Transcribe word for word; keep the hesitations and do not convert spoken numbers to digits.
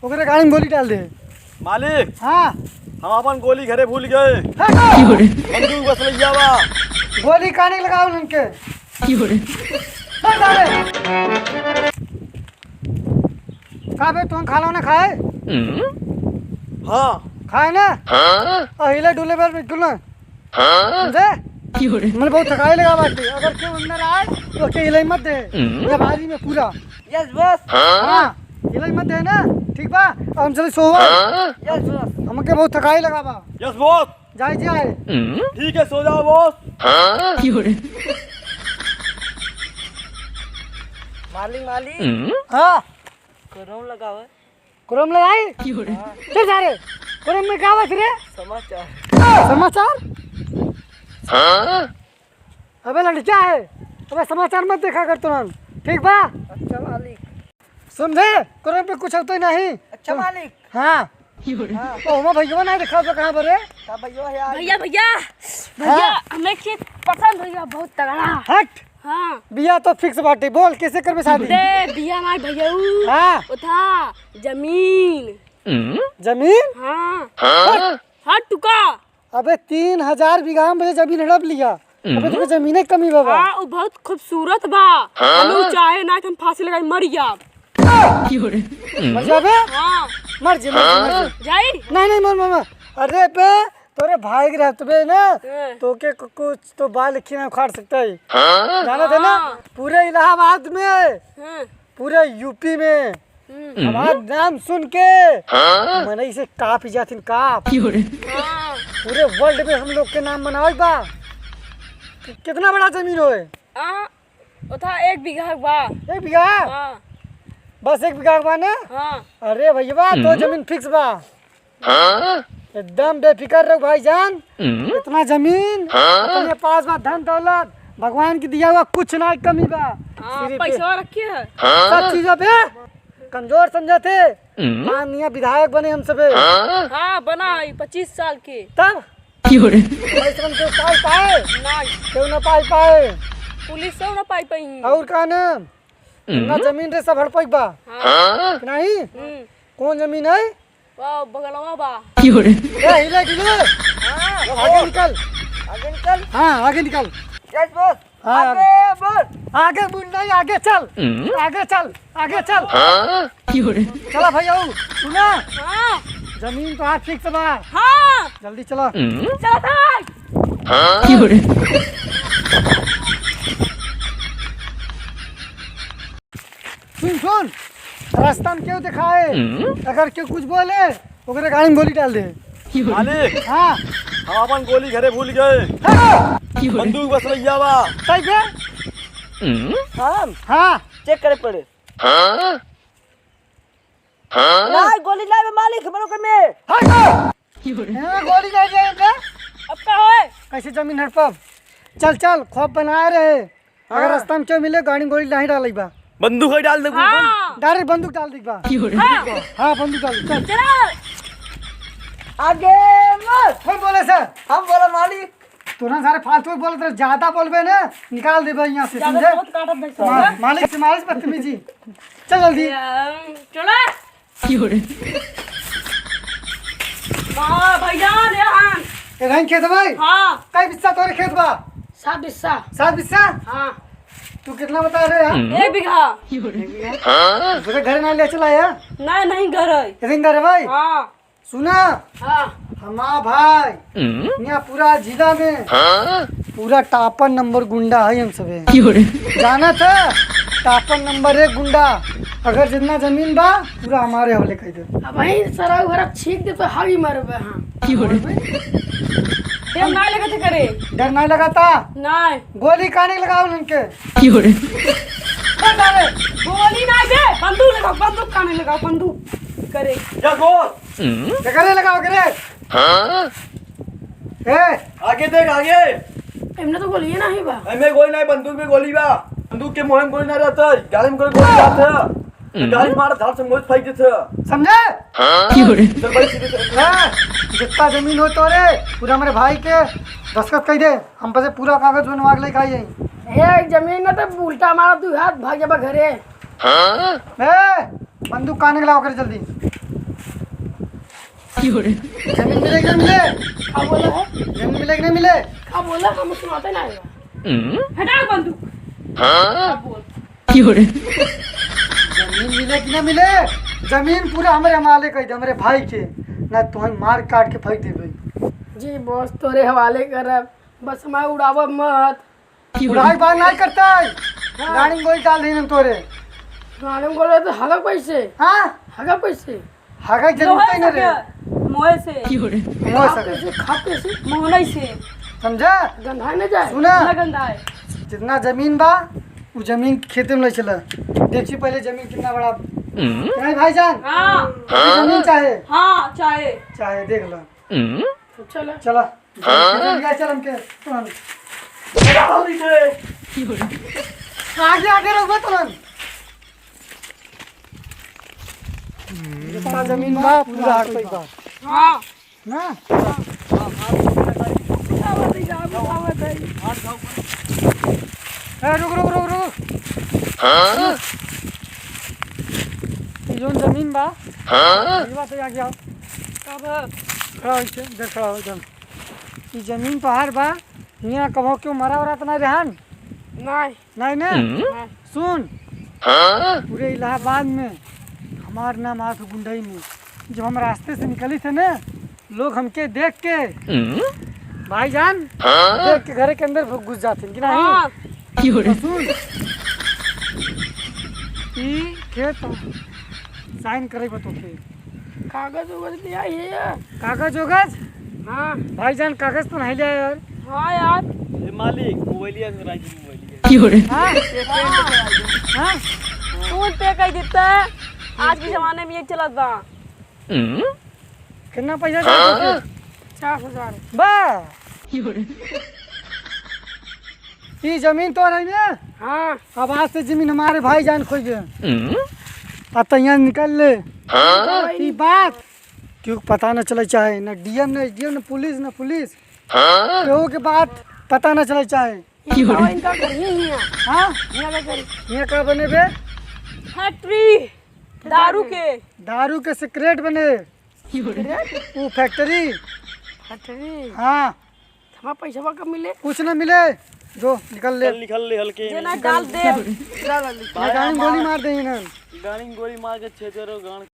ओकरे गाड़ी में गोली डाल दे। मालिक, हाँ। हम अपन गोली घरे भूल गए। हट। बंदूक बस ले जावा। गोली काने लगाओ उनके। हट साले। का बे, तुम खाना ना खाए? हाँ। खाए ना? हाँ। और हिले डुले पर बिल्कुल ना। हाँ? समझे? क्यों रे? मने बहुत थकाई लगा बाटे। अगर केहू अंदर आए, तो ओके हिलाई मत दे। हम्म। या भारी में पूरा। Yes boss। हाँ, हिलाई मत दे ना, ठीक बा? अब हम चली सोवा। Yes boss। हमके बहुत थकाई लगा बा। Yes boss। जाए, जाए। ठीक है, सो जाओ boss। क्यों रे? मालिक, मालिक। हाँ। Chrome लगाओ। Chrome लगाई? क्यों रे? चल सारे, Chrome में का बात रे? समाचार। समाचार? अबे लड़का है, अबे समाचार मत देखा कर तुरंत, ठीक बा? अच्छा मालिक। समझे? Chrome पे कुछ होता ही नहीं। अच्छा मालिक। हाँ। क्यों रे? हाँ। तो हमार भैया ना देखा तो कहाँ पर है? का भैया है यार? भैया, भैया, भैया, हाँ। हमें खेत पसंद भैया, बहुत तगड़ा। हट। हाँ। बिया तो fix बाटे, बोल कैसे करबे शादी? दे, बिया ना भैया। हाँ। वो था जमीन। जमीन? हाँ। हाँ? हाँ, टुका। अबे तीन हजार बीघा में बे जमीन हड़प लिया। अबे तुके जमीने कमी बा बा। हाँ, वो बहुत खूबसूरत बा। हाँ? हम लोग चाहे ना कि हम फांसी लगाई मर जाब। मर जाबे? हाँ। मर जे, मर जे, मर जे। जाई? नहीं, नहीं, मर, मर, मर। अरे बे, तोरे भाई के रहत बे ना, हाँ। तोके कु-, कुछ तो बाल खीना उखाड़ सकता है। हाँ? जाना थे ना, हाँ। पूरे इलाहाबाद में, हाँ। पूरे यूपी में हम्म। हमार नाम सुन के हाँ? मनई से काँप जाथिन, काँप। हाँ। पूरे world में हम लोग के नाम मनावत बा। कि-, कितना बड़ा जमीन होए? आ, ओथा एक बीघा बा। एक बीघा? हाँ। बस एक बीघा बा ना? हाँ। अरे भैया, तो हम्म। जमीन fix बा। हाँ? एकदम बेफिकर रहो भाईजान। हम्म। इतना जमीन, हाँ? अपने पास बा धन दौलत, भगवान की दिया हुआ कुछ ना कमी बा। हाँ, सिर्फ पैसा रखे है। हाँ? सब चीजों पे कमजोर समझा थे। हम्म। माननीय विधायक बने हम सबे। हाँ? हाँ, बना है पच्चीस साल के। तब? क्यों रे? पैसा के पाई पाए? नहीं। क्यों ना पाई पाए? पुलिस से ना पाई पाई। और का ना? हम्म। ना जमीन रे सब हड़पाई बा। हाँ। नहीं? हम्म। कौन जमीन है? वाह, बगलवा बा। क्यों रे? ए, हिले, हिले। हाँ। आगे निकल। आगे निकल। हाँ, आगे निकल। Yes boss। हाँ, आगे बढ़। आगे बढ़ नहीं, आगे चल। हम्म। आगे चल, आगे चल। हाँ? क्यों रे? चला भैया, सुना? हाँ। जमीन तो आज fix बा। हाँ। जल्दी चला। हम्म। चला था। क्यों रे? सुन, सुन, रास्ता में केहू देखाए, हम्म? अगर केहू कुछ बोले, ओकरे गाड़ी में गोली डाल दे। मालिक, हाँ। हम अपन गोली घरे भूल गए। हाँ। बंदूक बस लइया बा। सही बे? हम्म? हम? हाँ। Check करे पड़े। हाँ? हाँ? नहीं, गोली नहीं बे मालिक, हमरो के में। हट! हाँ, गोली नहीं दे इनके। अब का होए? कैसे जमीन हड़पब? चल, चल, खौफ बनाए रहे। अगर हाँ। रास्ता में केहू मिले, गाड़ी में गोली नहीं डाले बा। बंदूक ही डाल दे। हाँ। Direct बंदूक डाल दे बा। हाँ। हाँ, बंदूक डाल दे, चल। चलो। आगे मत। कौन बोले सर? हम बोला मालिक। तू ना सारे फालतू बोलत रहे, ज्यादा बोलबे ना, निकाल देबे यहाँ से, ज्यादा समझे? बहुत काटत नहीं मा-, समझे? मालिक से मालिक बदतमीजी। चल जल्दी। ए, चलो। की हो रे? वाह, भैया, ले आन। ए, रंग खेत भाई? हाँ। कई बिस्सा तोरे खेत बा? सात बिस्सा। सात बिस्सा? हाँ। तू कितना बता रहे हैं? एक बीघा। की हो रे? हाँ? तोरे घर ना ले चला है? नहीं, नहीं, घर है। इधर घर है भाई? हाँ। सुना? हाँ। हमार भाई, हम्म? यहाँ पूरा जिला में हाँ? पूरा टॉपर नंबर गुंडा है हम सबे। की हो रे? जानत है? टॉपर नंबर एक गुंडा। अगर जितना जमीन बा, पूरा हमारे हवाले कर दे। अब वही सराउ भरा छींक दे तो हावी मारबे हम। की हो रे? डर ना लगत करे। डर ना लगाता? नहीं। गोली काने लगाओ उनके। की हो रे? बता रे। गोली ना दे, बंदूक लगाओ, बंदूक काने लगाओ, बंदूक करे। या बोल। हम्म? केकरे लगाओ करे? हाँ? ए! आगे देख, आगे। एमने तो गोलिए नहीं बा। एमे गोली नहीं, बंदूक में गोली बा। बंदूक के मुँह में गोली ना रहता, गाड़ी में गोली, गोली रहता। हम्म? गाड़ी मार, धार से मोच फेंक देते। समझे? हाँ? की हो रे? चल भाई, सीधे चल। ए! जितना जमीन हो तोरे, पूरा हमारे भाई के दस्तखत कर दे। हम बस पूरा कागज बनवा के लेके आई हैं। ए, जमीन ना तो उल्टा मारा, दू हाथ भाग जाबा घरे। हाँ? ए! बंदूक कान के लाओ कर जल्दी। क्यों रे? जमीन मिले कि ना मिले? का बोला है? जमीन मिले कि ना मिले? का बोला? हम सुनाते ना है। हम्म? हटा बंदूक। हाँ? का बोल? क्यों रे? जमीन मिले कि ना मिले? जमीन पूरा हमरे हवाले कर दे, हमरे भाई के, ना तो हम मार काट के फेंक देबे। जी बॉस, तोरे हवाले करब, बस हमारे उड़ावा मत। उड़ाई बात नहीं करता है। हाँ। गाड़ी में गोली डाल देने तोरे। गाड़ी में गोली तो हगा पैसे। हाँ? हगा पैसे। हगा जरूरत ही नहीं रे। मोए से। मोए से। खाप कैसे? मोहनई से। समझा? गंधाए न जाए। सुना? ना गंधाए। जितना जमीन बा, उ जमीन खेते में ले चला। देखी पहले जमीन कितना बड़ा। नहीं भाईजान? हाँ। अभी जमीन चाहे? हाँ, चाहे। चाहे, देख ला। चला। चला। हाँ? चल, चल, चल, हमके, चल। आगे, आगे रहुआ तुरंत। जितना जमीन बा, पूरा हर कोई बा। हाँ। ना? ए, रुक, रुक, रुक, रुक। हाँ? ये जोन जमीन बा, हाँ? ये बात आगे आओ। कब? खड़ा होई से, इधर खड़ा हो, इधर। ई जमीन तोहार बा, हियाँ कबो केहू मरा वरा त नाहीं रहन? नाहीं। नाहीं ना? नाहीं। सुन, हाँ? पूरे इलाहाबाद में हमार नाम आत हो गुंडई में। जब हम रास्ते से निकली थे ना, लोग हमके देख के, भाईजान, हाँ? देख के घरे के अंदर घुस जाते हैं कि नाहीं? हाँ। तो सुन, ई खेत साइन करे बा तोके। कागज उगज ले आई है। कागज उगज? हाँ। भाईजान, कागज तो नहीं ले आए यार। हाँ यार। ए मालिक, मोबाइलिया से राजी मोबाइलिया। हाँ? हाँ। फोन पे कर देता है। आज के जमाने में ये चलत बा। कितना पैसा चाहिए? पचास हजार। बा। ई जमीन तो रही ना? हाँ। अब आज से जमीन हमारे भाईजान खोइबे। अब तो यहाँ निकल ले। हाँ। ई बात क्यों पता न चले चाहे, न डीएम, न एसडीएम, न पुलिस, न पुलिस। हाँ। केहू के बात पता न चले चाहे। इनका, इनका घर ही हियाँ। हाँ? हियाँ का घर। हियाँ का बने बे? फैक्ट्री। दारू के। दारू के सिगरेट बने। सिगरेट? वो फैक्ट्री। फैक्ट्री। हाँ। हमारा पैसवा कब मिले? कुछ न मिले। जो, निकल ले। चल, निकल ले हल्के। जे ना डाल दे। गाड़ी में गोली मार दे इन्हन। गाड़ी में गोली मार के छेद करो, गाड़